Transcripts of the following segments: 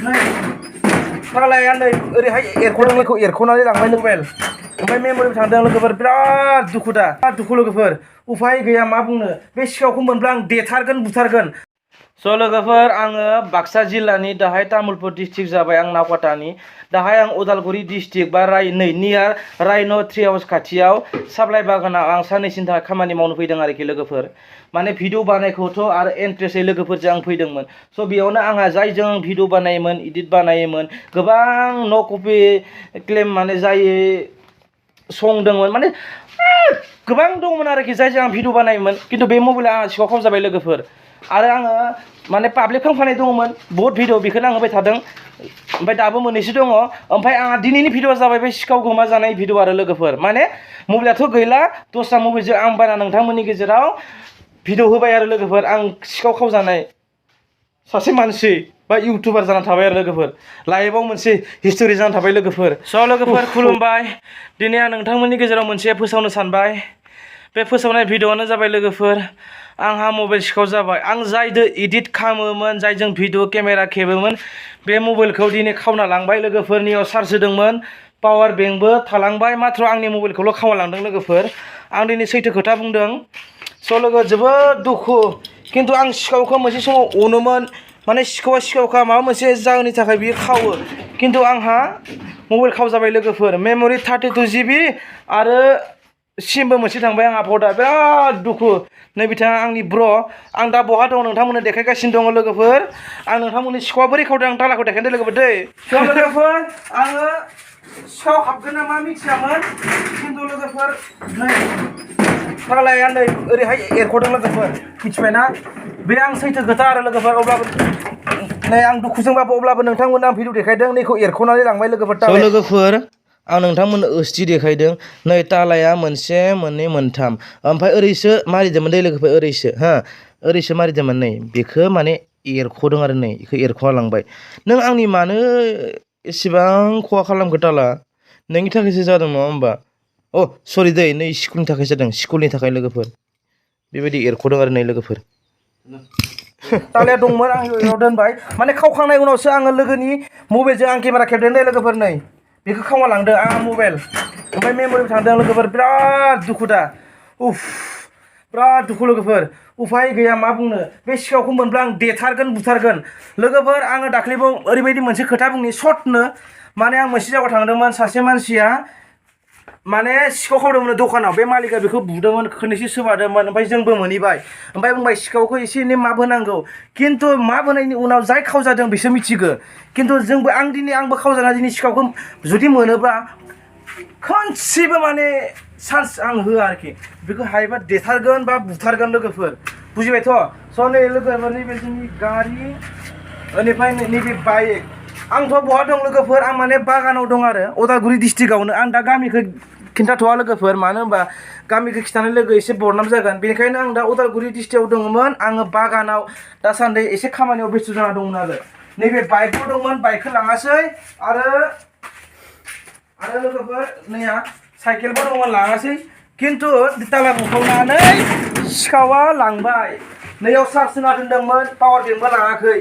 फाग्लाया नै ओरैहाय एरख'नानै लांबाय मबाइल ओमफ्राय मेम'रिबो थांदों लोगोफोर बिराद दुखु दा बिराद दुखु लोगोफोर उफाय गैया मा बुंनो बे सिखावखौ मोनब्ला आं देथारगोन बुथारगोन स' लोगोफोर आङो बाक्सा जिल्लानि दाहाय तामुलपुर डिस्ट्रिक्ट जाबाय आं नावकाटानि दाहाय आं उदालगुरि डिस्ट्रिक्ट बा नियार रायन' ट्रि हाउस खाथियाव साप्लाइ बागानाव आं साननैसोनि थाखाय खामानि मावनो फैदों आरोखि लोगोफोर माने भिडिअ बानायखौथ' आरो इन्ट्रेस्टै लोगोफोरजों आं फैदोंमोन स' बेयावनो आंहा जायजों भिडिअ बानायोमोन इडिट बानायोमोन गोबां न' कपि क्लेम माने जाय सं दंमोन माने गोबां दंमोन आरोखि जायजों आं भिडिअ बानायोमोन खिन्थु बे मबाइला आंहा सिखाव खावजाबाय लोगोफोर आरो आङो माने पाब्लिक खालामखानाय दङमोन बहुत भिडिअ बेखौनो आं होबाय थादों ओमफ्राय दाबो मोननैसो दङ ओमफ्राय आंहा दिनैनि भिडिअआ जाबाय बे सिखाव गोमा जानाय भिडिअ आरो लोगोफोर माने मबाइलाथ' गैला दस्रा मबाइलजों आं बारा नोंथांमोननि गेजेराव भिडिअ होबाय आरो लोगोफोर आं सिखाव खावजानाय सासे मानसि बा इउटुबार जाना थाबाय आरो लोगोफोर लाइभआव मोनसे हिस्टरि जाना थाबाय लोगोफोर स' लोगोफोर खुलुमबाय दिनै आं नोंथांमोननि गेजेराव मोनसे फोसावनो सानबाय बे फोसावनाय भिडिअआनो जाबाय लोगोफोर आंहा मबाइल सिखाव जाबाय आं जायदो इडिट खालामोमोन जायजों भिडिअ केमेरा खेबोमोन बे मबाइलखौ दिनै खावना लांबाय लोगोफोरनियाव चार्ज होदोंमोन पावार बेंकबो थालांबाय माथ्र आंनि मबाइलखौल' खावना लांदों लोगोफोर आं दिनै सैथो खोथा बुंदों स' लोगो जोबोद दुखु खिन्थु आं सिखावखौ मोनसे समाव अनोमोन माने सिखावखा माबा मोनसे जाहोननि थाखाय बियो खावो खिन्थु आंहा मबाइल खावजाबाय लोगोफोर मेम'रि 32 GB आरो सिमबो मोनसे थांबाय आंहा फटा बिराद दुखु नै बिथाङा आंनि ब्र आं दा बहा दं नोंथांमोननो देखायगासिनो दङ लोगोफोर आं नोंथांमोननि सिखावा बोरै खावदों आं तालाखौ देखायदो लोगोफोर दै लोगोफोर आङो सिखाव हाबगोन ना मा मिथियामोन खिन्थु लोगोफोर नै फाग्लाया नै ओरैहाय एरख'दों लोगोफोर मिथिबायना बे आं सैथो खोथा आरो लोगोफोर अब्लाबो नै आं दुखुजोंबाबो अब्लाबो नोंथांमोननो आं भिडिअ देखायदों नैखौ एरख'नानै लांबाय लोगोफोर लोगोफोर आं नोंथांमोननो ओसथि देखायदों नै तालाया मोनसे मोननै मोनथाम ओमफ्राय ओरैसो मारिदोंमोन दै लोगोफोर ओरैसो ओरैसो मारिदोंमोन नै बेखौ माने एरख'दों आरो नै बेखौ एरख'ना लांबाय नों आंनि मानो एसेबां खहा खालामखो ताला नोंनि थाखायसो जादों नङा होमबा अ सरि दै नै स्कुलनि थाखाय जादों स्कुलनि थाखाय लोगोफोर बेबायदि एरख'दों आरो नै लोगोफोर तालाया दंमोन आं बेयाव दोनबाय माने खावखांनाय उनावसो आङो लोगोनि मबाइलजों आं केमेरा खेबदों दै लोगोफोर नै बेखौ खावना लांदों आंहा मबाइल ओमफ्राय मेम'रिबो थांदों लोगोफोर बिराद दुखु दा बिराद दुखु लोगोफोर उफाय गैया मा बुंनो बे सिखावखौ मोनब्ला आं देथारगोन बुथारगोन लोगोफोर आङो दाख्लैबो ओरैबायदि मोनसे खोथा बुंनि सर्टनो माने आं मोनसे जायगायाव थांदोंमोन सासे मानसिया माने सिखाव खावदोंमोन दखानाव बे मालिका बेखौ बुदोंमोन खननैसो सोबादोंमोन ओमफ्राय जोंबो मोनहैबाय ओमफ्राय बुंबाय सिखावखौ एसे एनै माब होनांगौ खिन्थु माब होनायनि उनाव जाय खावजादों बिसोर मिथिगो खिन्थु आंबो खावजाना दिनै सिखावखौ जुदि मोनोब्ला खनसेबो माने चान्स आं होआ आरोखि बेखौ हायोबा देथारगोन बा बुथारगोन लोगोफोर बुजिबायथ' स' नै लोगोफोर नैबे जोंनि गारि बेनिफ्राय नैबे बाइक आंथ' बहा दं लोगोफोर आं माने बागानाव दं आरो उदालगुरि डिस्ट्रिक्टआवनो आं दा गामिखौ खिन्थाथ'वा लोगोफोर मानो होनबा गामिखौ खिन्थानाय लोगो एसे बरनाम जागोन बेनिखायनो आं दा उदालगुरि डिस्ट्रिक्टआव दङमोन आङो बागानाव दासान्दि एसे खामानियाव बेस्थ' जाना दंमोन आरो नैबे बाइकबो दंमोन बाइकखौ लाङासै आरो लोगोफोर नैया साइकेलबो दंमोन लाङासै खिन्थु ताला बुखावनानै सिखावा लांबाय नैयाव चार्ज होना दोनदोंमोन पावार बेंकबो लाङाखै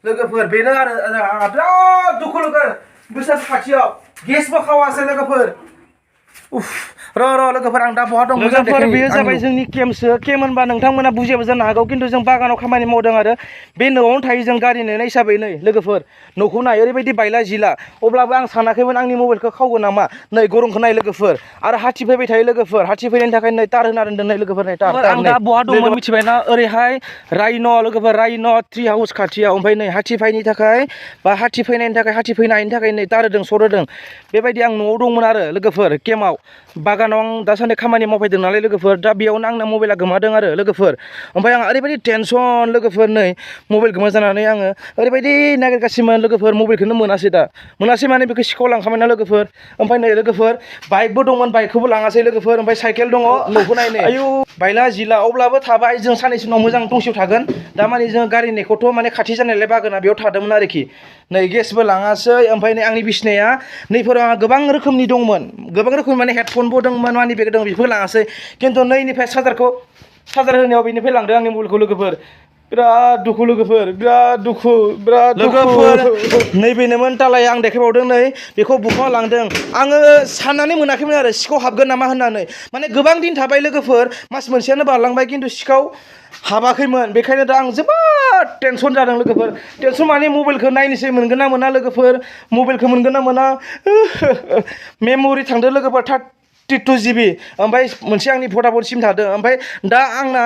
लोगोफोर बेनो आरो आंहा बिराद दुखु लोगो बोसोर खाथियाव गेसबो खावासै लोगोफोर र' लोगोफोर आं दा बहा दं लोगोफोर बेयो जाबाय जोंनि केम्पसो केम्प होनबा नोंथांमोना बुजियाबो जानो हागौ खिन्थु जों बागानाव खामानि मावदों आरो बे न'आवनो थायो जों गारि नेनाय हिसाबै नै लोगोफोर न'खौ नाय ओरैबायदि बायला जिला अब्लाबो आं सानाखैमोन आंनि मबाइलखौ खावगोन नामा नै गरमखौ नाय लोगोफोर आरो हाथि फैबाय थायो लोगोफोर हाथि फैनायनि थाखाय नै तार होना दोनदों नै लोगोफोर नै तार आं दा बहा दंमोन मिथिबायना ओरैहाय रायन' लोगोफोर रायन' ट्रि हाउस खाथियाव ओमफ्राय नै हाथि फैनायनि थाखाय बा हाथि फैनायनि थाखाय नै तार होदों सर होदों बेबायदि आं न'आव दंमोन आरो लोगोफोर केम्पआव बागानाव आं दासान्दि खामानि मावफैदों नालाय लोगोफोर दा बेयावनो आंना मबाइला गोमादों आरो लोगोफोर ओमफ्राय आं ओरैबायदि टेनसन लोगोफोर नै मबाइल गोमा जानानै आङो ओरैबायदि नागिरगासिनोमोन लोगोफोर मबाइलखौनो मोनासै माने बेखौ सिखाव लांखाबाय ना लोगोफोर ओमफ्राय नै लोगोफोर बाइकबो दंमोन बाइकखौबो लाङासै लोगोफोर ओमफ्राय साइकेल दङ न'खौ नायनो आयु बायला जिला अब्लाबो थाबाय जों साननैसो उनाव मोजां दंसेयाव थागोन दा माने जों गारि नेखौथ' माने खाथि जानायलाय बागाना बेयाव थादोंमोन आरोखि नै गेसबो लाङासै ओमफ्राय नै आंनि बिसिनाया नैफोराव आंहा गोबां रोखोमनि दंमोन गोबां रोखोमनि माने हेडफनबो दंमोन मानि बेग दं बेफोर लाङासै खिन्थु नैनिफ्राय चार्जार होनायाव बेनिफ्राय लांदों आंनि मबाइलखौ लोगोफोर बिराद दुखु लोगोफोर बिराद दुखु लोगोफोर नैबेनोमोन दालाय आं देखायबावदों नै बेखौ बुखाव लांदों आङो साननानै मोनाखैमोन आरो सिखाव हाबगोन नामा होननानै माने गोबां दिन थाबाय लोगोफोर मास मोनसेयानो बारलांबाय खिन्थु सिखाव हाबाखैमोन बेखायनो दा आं जोबोद टेनसन जादों लोगोफोर टेनसन माने मबाइलखौ नायनोसै मोनगोन ना मोना लोगोफोर मबाइलखौ मोनगोन ना मोना मेम'रि थांदों लोगोफोर 32 GB ओमफ्राय मोनसे आंनि भडाफन सिम थादों ओमफ्राय दा आंना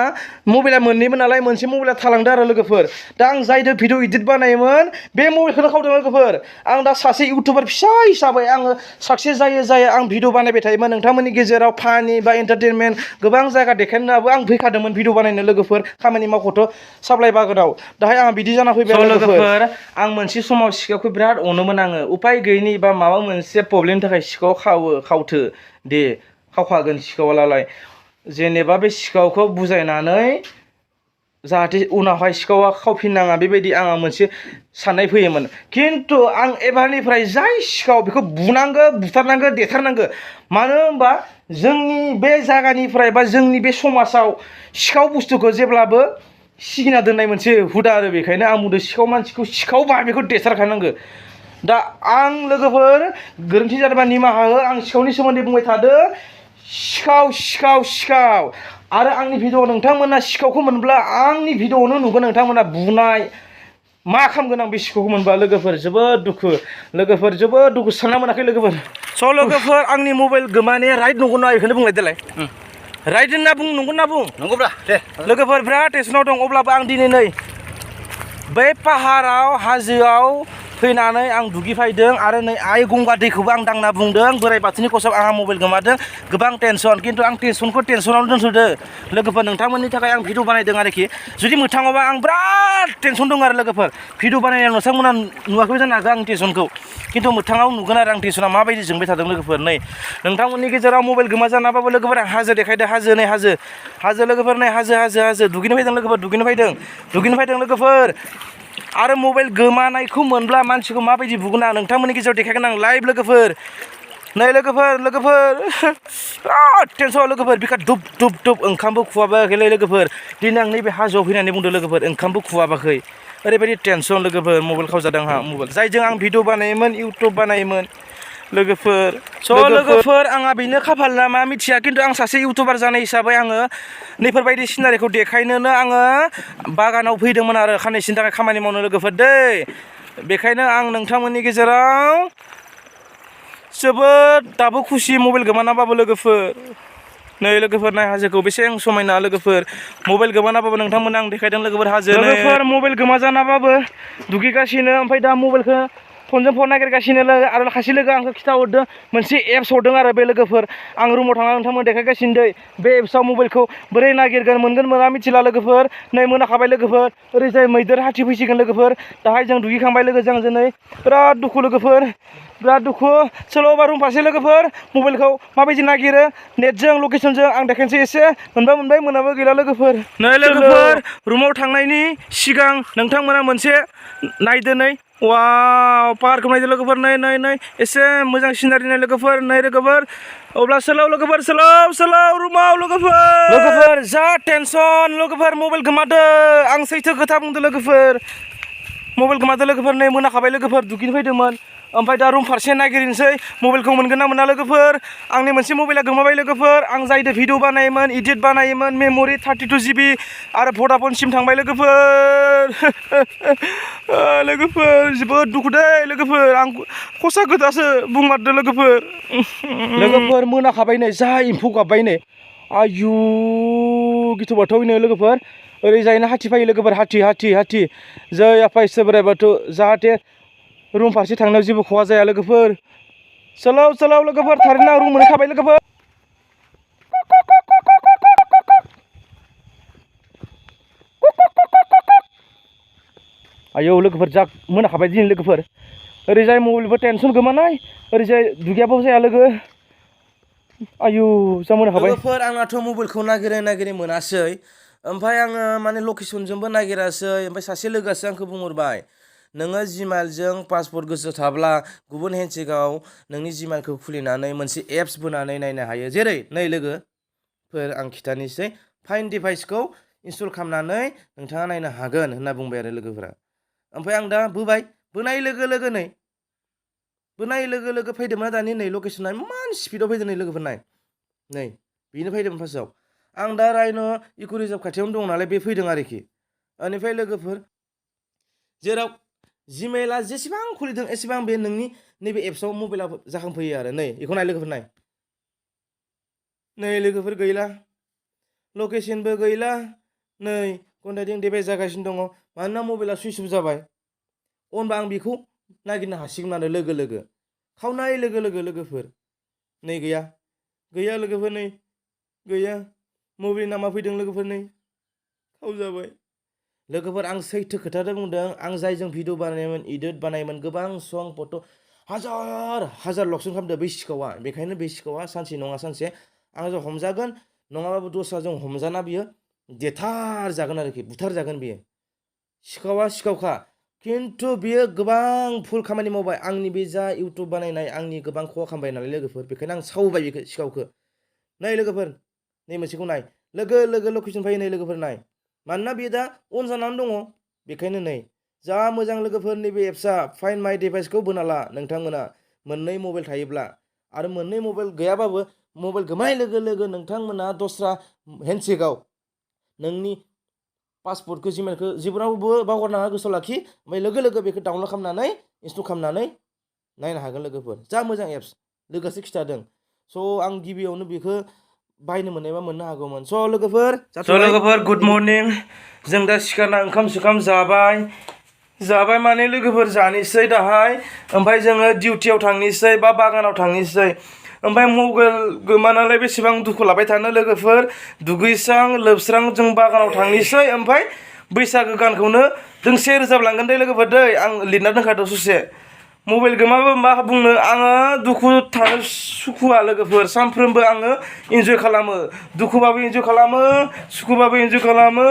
मबाइला मोननैमोन नालाय मोनसे मबाइला थालांदों आरो लोगोफोर दा आं जायदों भिडिअ इडिट बानायोमोन बे मबाइलखौनो खावदों लोगोफोर आं दा सासे इउटुबार फिसा हिसाबै आङो साक्सेस जायो आं भिडिअ बानायबाय थायोमोन नोंथांमोननि गेजेराव फानि बा एन्टारटेनमेन्ट गोबां जायगा देखायनोबो आं फैखादोंमोन भिडिअ बानायनो लोगोफोर खामानि मावख'थ' साप्लाइ बागानाव दाहाय आं बिदि जाना फैबाय लोगोफोर आं मोनसे समाव सिखावखौ बिराद अनोमोन आङो उपाय गैयैनि बा माबा मोनसे प्रब्लेमनि थाखाय सिखाव खावथो दे खावखागोन सिखावालाय जेनेबा बे सिखावखौ बुजायनानै जाहाथे उनावहाय सिखावा खावफिननाङा बेबायदि आंहा मोनसे साननाय फैयोमोन खिन्थु आं एबारनिफ्राय जाय सिखाव बेखौ बुनांगौ बुथारनांगौ देथारनांगौ मानो होनबा जोंनि बे जायगानिफ्राय बा जोंनि बे समाजाव सिखाव बुस्थुखौ जेब्लाबो सिगिना दोननाय मोनसे हुदा आरो बेखायनो आं बुंदों सिखाव मानसिखौ सिखावबा बेखौ देथारखानांगौ दा आं लोगोफोर गोरोन्थि जादोंबा निमाहा हो आं सिखावनि सोमोन्दै बुंबाय थादों सिखाव आरो आंनि भिडिअ नोंथांमोना सिखावखौ मोनब्ला आंनि भिडिअआवनो नुगोन नोंथांमोना बुनाय मा खालामगोन आं बे सिखावखौ मोनबा लोगोफोर जोबोद दुखु सानना मोनाखै लोगोफोर स' लोगोफोर आंनि मबाइल गोमानाया राइट नंगौ ना बेखौनो बुंलाय देलाय राइट होनना बुं नंगौब्रा दे लोगोफोर बिराद टेनसनाव दं अब्लाबो आं दिनै नै बै पाहाराव हाजोआव फैनानै आं दुगैफैदों आरो नै आइ गंगा दैखौबो आं दांना बुंदों बोराइ बाथौनि खसाब आंहा मबाइल गोमादों गोबां टेनसन खिन्थु आं टेनसनावनो दोनथ'दो लोगोफोर नोंथांमोननि थाखाय आं भिडिअ बानायदों आरोखि जुदि मोगथाङावबा आं बिराद टेनसन दं आरो लोगोफोर भिडिअ बानायनायाव नोंथांमोना नुवाखैबो जानो हागौ आं टेनसनखौ खिन्थु मोगथाङाव नुगोन आरो आं टेनसना माबायदि जोंबाय थादों लोगोफोर नै नोंथांमोननि गेजेराव मबाइल गोमा जानाबाबो लोगोफोर आं हाजो देखायदों हाजो लोगोफोर नै हाजो दुगैनो फैदों लोगोफोर दुगैनो फैदों लोगोफोर आरो मबाइल गोमानायखौ मोनब्ला मानसिखौ माबायदि बुगोन आं नोंथांमोननि गेजेराव देखायगोन आं लाइभ लोगोफोर नै लोगोफोर बिराद टेनसन लोगोफोर बिखा दुब ओंखामबो खुवाबाखैलै लोगोफोर दिनै आं नैबे हाजोआव फैनानै बुंदों लोगोफोर ओंखामबो खुवाबाखै ओरैबायदि टेनसन लोगोफोर मबाइल खावजादों आंहा मबाइल जायजों आं भिडिअ बानायोमोन इउटुब बानायोमन लोगोफोर लोगोफोर आंहा बेनो खाफाल नामा मिथिया खिन्थु आं सासे इउटुबार जानाय हिसाबै आङो नैफोरबायदि सिनारिखौ देखायनोनो आङो बागानाव फैदोंमोन आरो साननैसोनि थाखाय खामानि मावनो लोगोफोर दै बेखायनो आं नोंथांमोननि गेजेराव जोबोद दाबो खुसि मबाइल गोमानाबाबो लोगोफोर नै लोगोफोर नाय हाजोखौ बेसेबां समायना लोगोफोर मबाइल गोमानाबाबो नोंथांमोन आं देखायदों लोगोफोर हाजो लोगोफोर मबाइल गोमा जानाबाबो दुगैगासिनो ओमफ्राय दा मबाइलखौ फनजों फन नागिरगासिनो आरो खायसे लोगो आंखौ खिथाहरदों मोनसे एप्स हरदों आरो बे लोगोफोर आं रुमाव थांनानै नोंथांमोन देखायगासिनो दै बे एप्सआव मबाइलखौ बोरै नागिरगोन मोनगोन मोना मिथिला लोगोफोर नै मोनाखाबाय लोगोफोर ओरैजाय मैदेर हाथि फैसिगोन लोगोफोर दाहाय जों दुगैखांबाय लोगोजों दिनै बिराद दुखु लोगोफोर बिराद दुखु सोलावबा रुम फारसे लोगोफोर मबाइलखौ माबायदि नागिरो नेटजों लकेसनजों आं देखायनोसै एसे मोनबाय मोनाबो गैला लोगोफोर नै लोगोफोर रुमाव थांनायनि सिगां नोंथांमोना मोनसे नायदो नै वाव पाहारखौ नायदो लोगोफोर नै एसे मोजां सिनारि नाय लोगोफोर नै लोगोफोर अब्ला सोलाव लोगोफोर सोलाव रुमाव लोगोफोर जा टेनसन लोगोफोर मबाइल गोमादो आं सैथो खोथा बुंदो लोगोफोर मबाइल गोमादो लोगोफोर नै मोनाखाबाय लोगोफोर दुगैनो फैदोंमोन ओमफ्राय दा रुम फारसे नागिरनोसै मबाइलखौ मोनगोन ना मोना लोगोफोर आंनि मोनसे मबाइला गोमाबाय लोगोफोर आं जायदो भिडिअ बानायोमोन इडिट बानायोमन मेम'रि 32 GB आरो भडाफन सिम थांबाय लोगोफोर जोबोद दुखु दे लोगोफोर आं खसा खोथासो बुंमारदो लोगोफोर मोनाखाबाय नै जा एम्फौ गाबबाय नै आयु गिथौ बाथौनो लोगोफोर ओरैजायनो हाथि फैयो लोगोफोर हाथि जै आफा इसोर बोराइ बाथौ जाहाथे रुम फारसे थांनायाव जेबो खहा जाया लोगोफोर सोलाव लोगोफोर थारैनो आं रुम मोनखाबाय लोगोफोर आयौ लोगोफोर जा मोनाखाबाय दिनै लोगोफोर ओरैजाय मबाइलबो टेनसन गोमानाय ओरैजाय दुगैयाबो जाया लोगो आयु जा मोनाखाबाय लोगोफोर आंनाथ' मबाइलखौ नागिरै मोनासै ओमफ्राय आङो माने लकेसनजोंबो नागिरासै ओमफ्राय सासे लोगोआसो आंखौ बुंहरबाय नोङो जिमेलजों पासवर्ड गोसो थाब्ला गुबुन हेन्डसेकआव नोंनि जिमेलखौ खुलिनानै मोनसे एप्स बोनानै नायनो हायो जेरै नै लोगोफोर आं खिथानोसै फाइन्ड डिभाइसखौ इनस्टल खालामनानै नोंथाङा नायनो हागोन होनना बुंबाय आरो लोगोफोरा। ओमफ्राय आं दा बोबाय, बोनाय लोगो लोगो नै फैदोंमोन दानि नै लकेसना इमान स्पिडआव फैदों नै लोगोफोर नाय बेनो फैदोंमोन फार्स्टआव। आं दा रायन' इक' रिजार्भ खाथियावनो दं नालाय बे फैदों आरोखि। बेनिफ्राय लोगोफोर जेराव जिमेला जेसेबां खुलिदों एसेबां बे नोंनि नैबे एप्सआव मबाइला जाखांफैयो आरो नै बेखौ नाय लोगोफोर नै लोगोफोर गैला, लकेसनबो गैला, नै कन्टेक्टिं डिभाइस जागासिनो दङ मानोना मबाइला सुइच अफ जाबाय। अनबा आं बेखौ नागिरनो हासिगोन आरो लोगो खावनाय लोगो लोगोफोर नै गैया लोगोफोर नै गैया, मबाइलनि नामा फैदों लोगोफोर नै खावजाबाय। लोगोफोर आं सैथो खोथाजों बुंदों, आं जायजों भिडिअ बानायोमोन इडिट बानायोमोन गोबां सं फट' हाजार लकसन खालामदों बै सिखावा। बेखायनो बे सिखावा सानसे नङा सानसे आंजों हमजागोन, नङाबाबो दस्राजों हमजाना बियो देथार जागोन आरोखि, बुथार जागोन बियो। सिखावा सिखावखा, खिन्थु बियो गोबां फुल खामानि मावबाय आंनि बे जा इउटुब बानायनाय आंनि गोबां खहा खालामबाय नालाय लोगोफोर। बेखायनो आं सावबाय बेखौ सिखावखौ। नै लोगोफोर नै मोनसेखौ नाय, लोगो लकेसन फैयो नै लोगोफोर नाय, मानोना बेयो दा अन जानानै दङ। बेखायनो नै जा मोजां लोगोफोर नैबे एप्सआ फाइन्ड माइ डिभाइसखौ बोना ला नोंथांमोना। मोननै मबाइल थायोब्ला आरो मोननै मबाइल गैयाबाबो मबाइल गोमानाय लोगो लोगो नोंथांमोना दस्रा हेन्डसेकआव नोंनि पासपर्टखौ जिमेलखौ जेब्रावबो बावगारनाङा, गोसोआव लाखि। ओमफ्राय लोगो बेखौ डाउनलड खालामनानै इनस्टल खालामनानै नायनो हागोन लोगोफोर। जा मोजां एप्स लोगोसो खिथादों। स' आं गिबियावनो बेखौ बायनो मोननायबा मोननो हागौमोन। स' लोगोफोर गुड मर्निं। जों दा सिखारना ओंखाम सोखाम जाबाय माने लोगोफोर जानोसै दाहाय। ओमफ्राय जोङो डिउटियाव थांनोसै बा बागानाव थांनोसै। ओमफ्राय मबाइल गोमानालाय बेसेबां दुखु लाबाय थानो लोगोफोर। दुगैस्रां लोबस्रां जों बागानाव थांनोसै। ओमफ्राय बैसागो गानखौनो दोंसे रोजाबलांगोन दे लोगोफोर दै, आं लिरना दोनखादों ससे। मबाइल गोमाबा मा बुंनो, आङो दुखु थानो सुखुआ लोगोफोर। सानफ्रोमबो आङो इन्जय खालामो, दुखुबाबो इन्जय खालामो, सुखुबाबो इन्जय खालामो,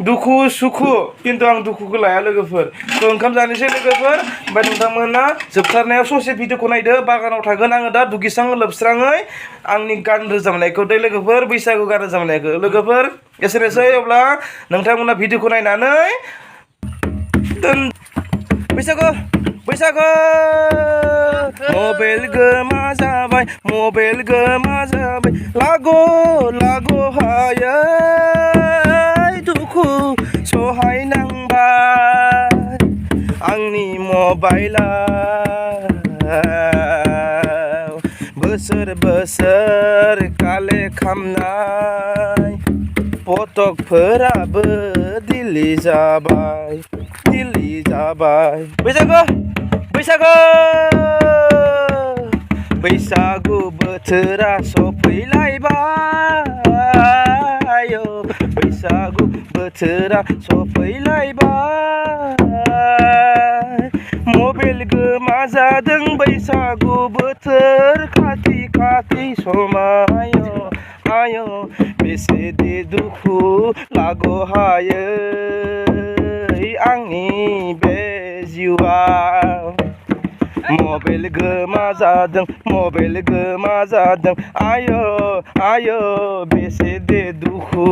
दुखु सुखु, खिन्थु आं दुखुखौ लाया लोगोफोर। थ' ओंखाम जानोसै लोगोफोर। ओमफ्राय नोंथांमोना जोबथारनायाव ससे भिडिअखौ नायदो। बागानाव थागोन आङो दा दुगैस्रां लोबस्राङै आंनि गान रोजाबनायखौ दै लोगोफोर, बैसागु गान रोजाबनायखौ लोगोफोर। एसेनोसै अब्ला नोंथांमोना भिडिअखौ नायनानै बैसागु मबाइल गोमा जाबाय लागो हायै दुखु सहायनांबाय आंनि मबाइला। बोसोर कालेक्ट खालामनाय फटकफोराबो डिलिट जाबाय। बैसागु बोथोरा सफैलायबाय, बैसागु बोथोरा सफैलायबाय। मबाइल गोमा जादों बैसागु बोथोर खाथि समाय बेसे दे दुखु लागो हायै आंनि बे जिउआ। मबाइल गोमा जादों आयो बेसे दे दुखु।